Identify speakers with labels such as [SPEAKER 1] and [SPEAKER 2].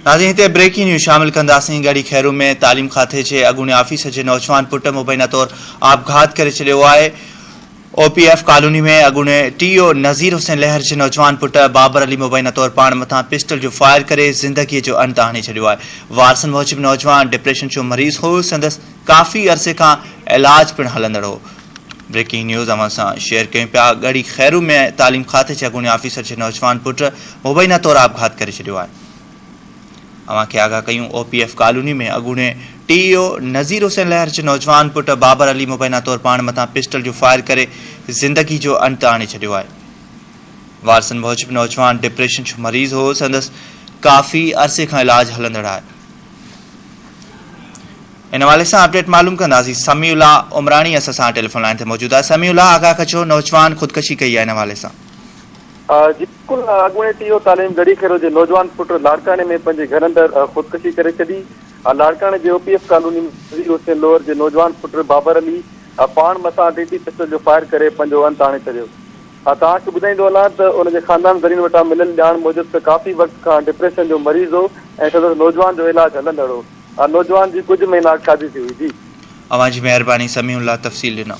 [SPEAKER 1] ناظرين هتي breaking news شامل ڪنداسين ڳڙهي خيرو ۾ تعليم کاتي جي اڳوڻي آفيسر جي نوجوان پٽ مبينا طور آپگهات ڪري ڇڏيو آهي او پي ايف ڪالوني ۾ اڳوڻي ٽي او نذير حسين لهر جي نوجوان پٽ بابر علي مبينا طور پاڻ مٿان پسٽل جو فائر ڪري زندگي جو انت آڻي ڇڏيو آهي وارثن موجب نوجوان ڊپريشن جو مريض هو سندس ڪافي عرصي کان علاج پڻ هلندڙ هو بريڪنگ نيوز اوهان سان شيئر ڪيون پيا ڳڙهي خيرو ۾ تعليم کاتي جي اڳوڻي آفيسر جي نوجوان پٽ مبينا طور آپگهات ڪري ڇڏيو آهي اوهان کي آگاهه ڪيون او پي ايف ڪالوني ۾ اڳوڻي ٽي اي او نذير حسين لهر جي نوجوان پٽ بابر علي مبينا طور پاڻ مٿان پسٽل جو فائر ڪري زندگي جو انت آڻي ڇڏيو آهي وارثن موجب نوجوان ڊپريشن جو مريض هو سندس ڪافي عرصي کان علاج هلندڙ آهي ان حوالي سان اپڊيٽ معلوم ڪنداسين سميع الله عمراڻي اسان سان ٽيليفون لائين تي موجود آهي سميع الله آگاهه ڪجو نوجوان خودڪشي ڪئي آهي ان حوالي سان.
[SPEAKER 2] جي بلڪل اڳوڻي ٽي او تعليم ڳڙهي خيرو جي نوجوان پٽ لاڙڪاڻي ۾ پنهنجي گهر اندر خودڪشي ڪري ڇڏي لاڙڪاڻي جي او پي ايف ڪالوني ۾ نذير حسين لوهر جي نوجوان پٽ بابر علي پاڻ مٿان ٽي ٽي پسٽل جو فائر ڪري پنهنجو انت آڻي ڇڏيو توهان کي ٻڌائيندو هلان ته ان جي خاندان ذريعن وٽان مليل ڄاڻ موجب ته ڪافي وقت کان ڊپريشن جو مريض هو ۽ سندس نوجوان جو علاج هلندڙ هو. نوجوان جي ڪجهه مهينا اڳ شادي ٿي هئي. جي.
[SPEAKER 1] اوهان جي مهرباني سميع الله تفصيل ڏنو.